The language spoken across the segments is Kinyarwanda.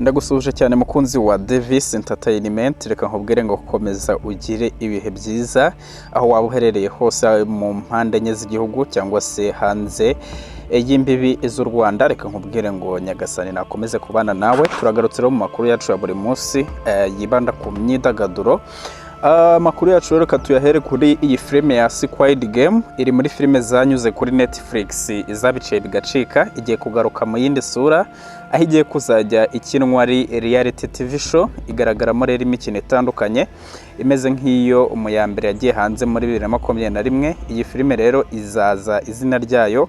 Ndagusuhuje cyane, mukunzi wa Davis Entertainment. Reka nkubwire ngo komeza ugire ibihe byiza aho waba uherereye hose mu mpande enye z'igihugu cyangwa se hanze y'imbibi z'u Rwanda. Reka nkubwire ngo Nyagasani nakomeze kubana nawe. Turagarutse rero mu makuru yacu ya buri munsi yibanda ku myidagaduro. Amakuru yacu rero reka tuyahere kuri iyi filime ya Squid Game. Iri muri filime zanyuze kuri Netflix izabiciye bigacika. Igiye kugaruka mu yindi sura, aho igiye kuzajya ikinwa ari reality TV show. Igaragaramo rero imikino itandukanye imeze nk'iyo mu ya mbere yagiye hanze muri 2021. Iyi filime rero izaza izina ryayo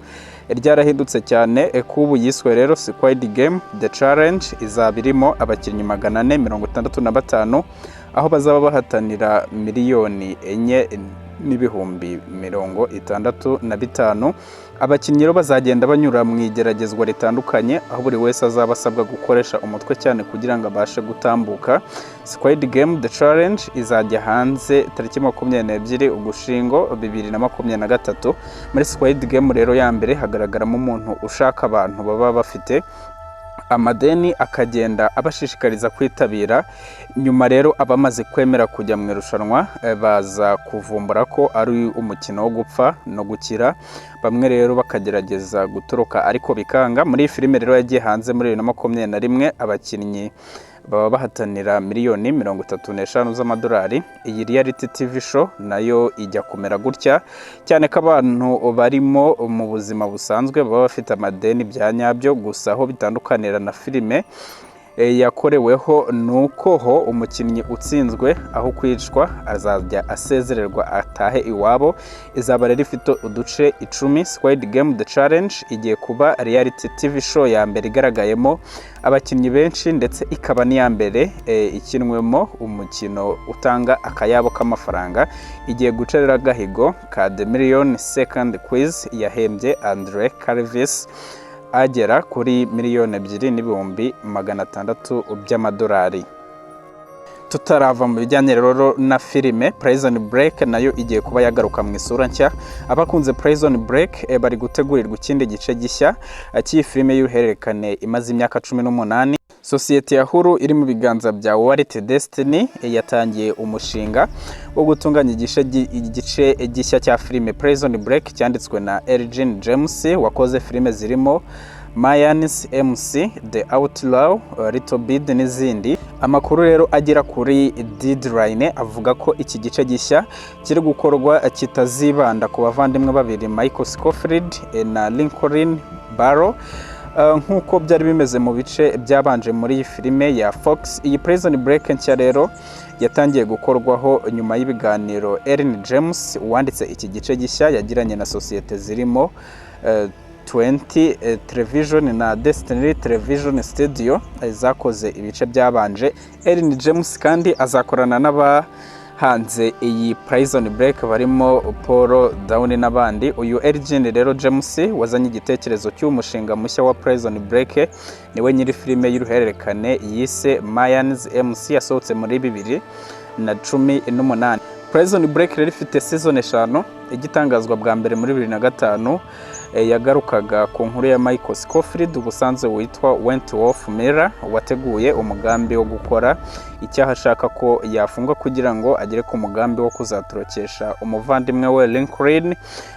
ryarahindutse cyane, kubu yiswe rero Squid Game The Challenge. Izaba irimo abakinnyi 465, aho bazaba bahatanira 4,065,000. Abakinnyi rero bazagenda banyura mu igeragezwa ritandukanye, aho buri wese azaba asabwa gukoresha umutwe cyane kugira ngo abashe gutambuka. Squid Game The Challenge izajya hanze tariki 22 Ugushyingo 2023. Muri Squid Game rero ya mbere hagaragaramo umuntu ushaka abantu baba bafite amadeni, akagenda abashishikariza kwitabira. Nyuma rero abamaze kwemera kujya mu irushanwa baza kuvumbura ko ari umukino wo gupfa no gukira. Bamwe rero bakagerageza gutoroka ariko bikanga. Muri iyi filime rero yagiye hanze muri 2021, abakinnyi baba bahatanira miliyoni 35 z'amadolari. Iyi reality TV show nayo ijya kumera gutya, cyane ko abantu barimo mu buzima busanzwe baba bafite amadeni bya nyabyo. Gusa aho bitandukanira na filime yakoreweho ni uko ho umukinnyi utsinzwe, aho kwicwa, azajya asezererwa atahe iwabo. Izaba rero ifite uduce 10. Squid Game The Challenge igiye kuba reality TV show ya mbere igaragayemo abakinnyi benshi, ndetse ikaba n'iya mbere ikinwemo umukino utanga akayabo k'amafaranga. Igiye guca rero agahigo ka The Million Second Quiz yahembye Andre Calvis agera kuri 2,600,000 by'amadolari. Tutarava mu bijyanye rero na filime, Prison Break nayo igiye kuba yagaruka mu isura nshya. Abakunze Prison Break bari gutegurirwa ikindi gice gishya cy'iyi filime y'uruhererekane imaze imyaka 18. Sosiyete ya Hulu iri mu biganza bya Walt Disney yatangiye umushinga wo gutunganya igice gishya cya filime Prison Break, cyanditswe na Elgin James wakoze filime zirimo Mayans MC, The Outlaw, Little Bird n'izindi. Amakuru rero agera kuri Deadline avuga ko iki gice gishya kiri gukorwa kitazibanda ku bavandimwe babiri Michael Scofield na Lincoln Barrow nk'uko byari bimeze mu bice byabanje muri iyi filime ya Fox. Iyi Prison Break nshya rero yatangiye gukorwaho nyuma y'ibiganiro Elgin James wanditse iki gice gishya yagiranye na sosiyete zirimo 20 Television na Destiny Television Studio zakoze ibice byabanje. Elgin James kandi azakorana n'abahanze iyi Prison Break barimo Paul Dano n'abandi. Uyu Elgin rero James wazanye igitekerezo cy'uyu mushinga mushya wa Prison Break niwe nyiri filime y'uruhererekane yise Mayans MC yasohotse muri 2018. Prison Break rero ifite season eshanu. Igitangazwa bwa mbere muri 2005, yagarukaga ku nkuru ya Michael Scofield, ubusanzwe witwa Wentworth Miller, wateguye umugambi wo gukora icyaha ashaka ko yafungwa kugira ngo agere ku mugambi wo kuzatorokesha umuvandimwe we Lincoln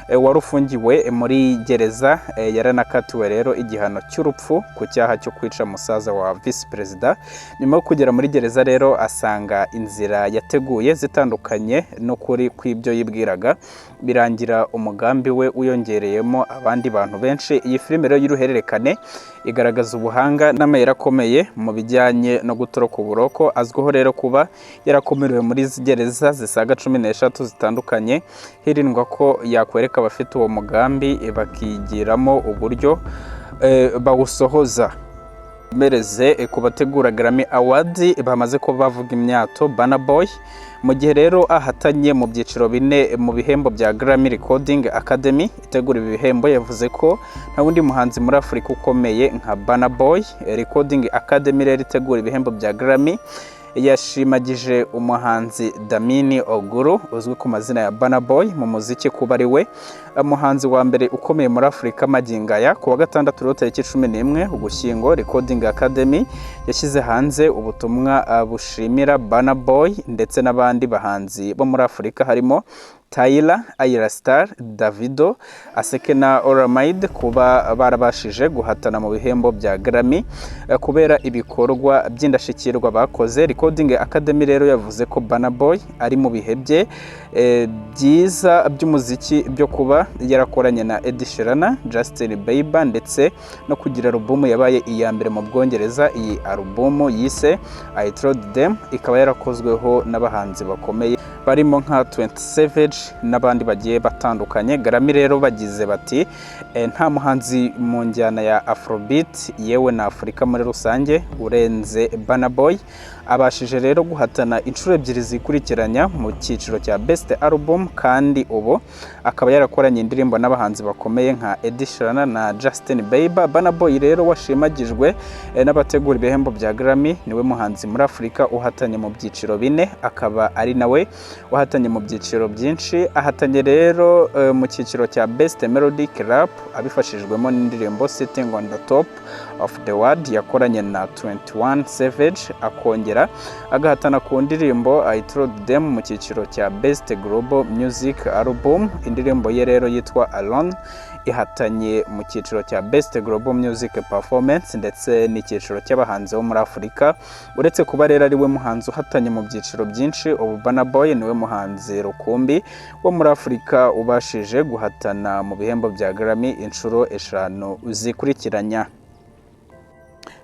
wari ufungiwe muri gereza. Yaranakatiwe rero igihano cy'urupfu ku cyaha cyo kwica musaza wa visi perezida. Nyuma yo kugera muri gereza rero, asanga inzira yateguye zitandukanye n'ukuri kw'ibyo yibwiraga, birangira umugambi we wiyongereyemo abandi bantu benshi. Iyi filime rero y'uruhererekane igaragaza ubuhanga n'amayeri akomeye mu bijyanye no gutoroka uburoko. Azwiho rero kuba yarakomerewe muri izi gereza zisaga 13 zitandukanye, hirindwa ko yakwereka abafite uwo mugambi bakigiramo uburyo bawusohoza. Mereze ku bategura Grammy Award bamaze kuba bavuga imyato Burna Boy, mu gihe rero ahatanye mu byiciro bine mu bihembo bya Grammy. Recording Academy itegura ibi bihembo yavuze ko nta wundi muhanzi muri Afurika ukomeye nka Burna Boy. Recording Academy rero itegura ibihembo bya Grammy Yashimagije umuhanzi Damini Ogulu uzwi ku mazina ya Burna Boy mu muziki kuba ari we muhanzi wa mbere ukomeye muri Afurika magingo aya. Ku wa gatandatu rero, tariki 11 Ugushyingo, Recording Academy yashyize hanze ubutumwa bushimira Burna Boy ndetse n'abandi bahanzi bo muri Afurika harimo Tyla, Ayra Starr, Davido, Asake na Olamide kuba barabashije guhatana mu bihembo bya Grammy kubera ibikorwa by'indashyikirwa bakoze. Recording Academy rero yavuze ko Burna Boy ari mu bihe bye byiza by'umuziki byo kuba yarakoranye na Ed Sheeran, Justin Bieber ndetse no kugira alubumu yabaye iya mbere mu Bwongereza. Iyi alubumu yise I Told Them ikaba yarakozweho n'abahanzi bakomeye barimo nka 20 Savage n'abandi bagiye batandukanye. Grammy rero bagize bati: "Nta muhanzi mu njyana ya Afrobeat yewe na Afurika muri rusange urenze Burna Boy." Abashije rero guhatana inshuro ebyiri zikurikiranya mu cyiciro cya Best Album, kandi ubu akaba yarakoranye indirimbo n'abahanzi bakomeye nka Ed Sheeran na Justin Bieber. Burna Boy rero washimagijwe n'abategura ibihembo bya Grammy niwe muhanzi muri Afurika uhatanye mu byiciro bine, akaba ari nawe wahatanye mu byiciro byinshi. Ahatanye rero mu cyiciro cya Best Melodic Rap abifashijwemo n'indirimbo Sitting on the Top of the World yakoranye na 21 Savage, akongera agahatana ku ndirimbo I Told Them mu cyiciro cya Best Global Music Album. Indirimbo ye rero yitwa Alone ihatanye mu cyiciro cya Best Global Music Performance ndetse n'icyiciro cy'abahanzi bo muri Afurika. Uretse kuba rero ari we muhanzi uhatanye mu byiciro byinshi, ubu Burna Boy niwe muhanzi rukumbi wo muri Afurika ubashije guhatana mu bihembo bya Grammy inshuro eshanu zikurikiranya.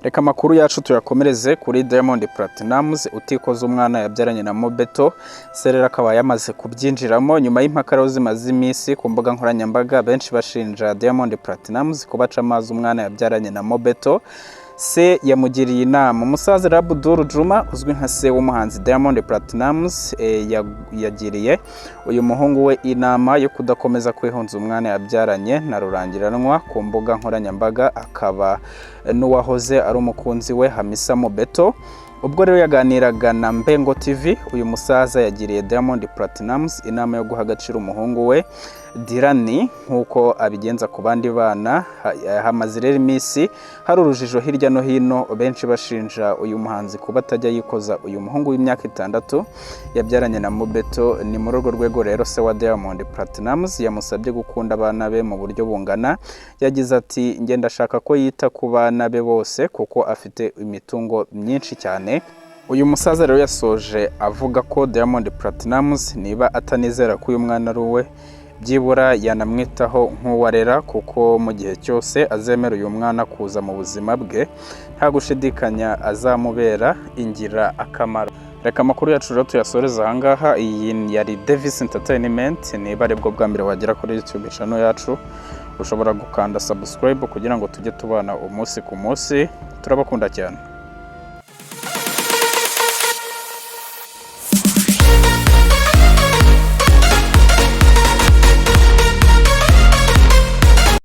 Reka amakuru yacu tuyakomereze kuri Diamond Platnumz utikoza umwana yabyaranye na Mobetto. Serera akaba yamaze kubyinjiramo nyuma y'impaka rero zimaze iminsi ku mbuga nkoranyambaga, benshi bashinja Diamond Platnumz kuba aca amazi umwana yabyaranye na Mobetto. Se yamugiriye inama. Umusaza Abdul Juma uzwi nka se w'umuhanzi Diamond Platnumz yagiriye uyu muhungu we inama yo kudakomeza kwihunza umwana yabyaranye na rurangiranwa ku mbuga nkoranyambaga, akaba n'uwahoze ari umukunzi we Hamisa Mobetto. Ubwo rero yaganiraga na Mbengo TV, uyu musaza yagiriye Diamond Platnumz inama yo guha agaciro umuhungu we Dirani nk'uko abigenza ku bandi bana. Hamaze rero iminsi hari urujijo hirya no hino, benshi bashinja uyu muhanzi kuba atajya yikoza uyu muhungu w'imyaka 6 yabyaranye na Mobetto. Ni muri urwo rwego rero se wa Diamond Platnumz yamusabye gukunda abana be mu buryo bungana. Yagize ati: "Njye ndashaka ko yita ku bana be bose kuko afite imitungo myinshi cyane." Uyu musaza rero yasoje avuga ko Diamond Platnumz niba atanizera ko uyu mwana ari uwe, byibura yanamwitaho nk'uwarera, kuko mu gihe cyose azemera uyu mwana kuza mu buzima bwe, nta gushidikanya azamubera ingira akamaro. Reka amakuru yacu rero tuyasoreze ahangaha. Iyi yari Davis Entertainment. Niba aribwo bwa mbere wagera kuri YouTube channel yacu, ushobora gukanda subscribe kugira ngo tujye tubana umunsi ku munsi. Turabakunda cyane.